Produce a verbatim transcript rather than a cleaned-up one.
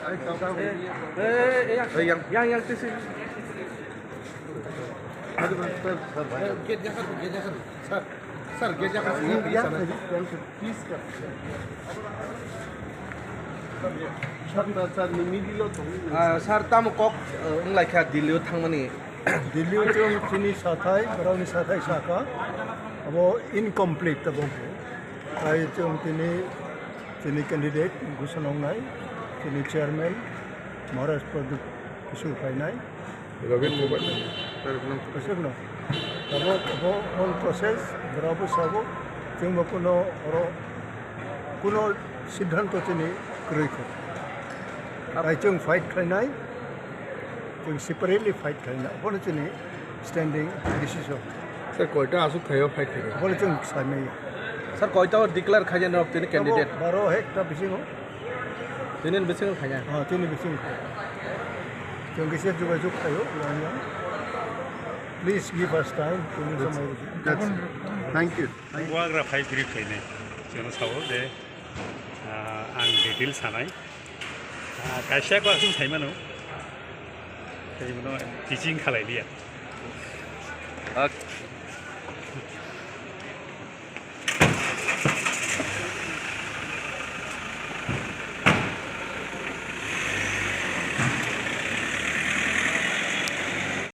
Eh, eh, eh, yang, yang, yang, yang, sir, sir, gate jaga, gate jaga, sir, sir, gate jaga, sir, please, sir. Ah, sir, tamo kok, eh, wnglaikha Delhi-o thangmani? Delhi-o chwng chini sathai, borokni sathai saka, abo incomplete abo. Tai chwng tini, chini candidate gusonongnai, chini chairman Maharaj Pradyut Kishore phainai. Robin Mobile. Kishore no. Abo, abo on process, borokbo sabo, chwngbo kuno oro, kuno siddhanto chini kwrwi kho. Tai chwng fight khlainai, chwng separately fight khlainai. Abono chini standing decision. Sir, koita aswk thaio fight khaio? Abole chwng saimaya. Sir, koita declare khaina rok tini candidate? Abo baro hekta bisingo. Tini bisingo khaina? Ah, tini bisingo khaio. Chwng kisa jogajog khaio, yang yang. Please give us time, tini samai rwdi. That's, thank you. Buagra five group khainai. Chwngno sao je, ah, ang detail sanai. Ah, kaisa ko aswk saimano. Saimano teaching khalai liya. Okay.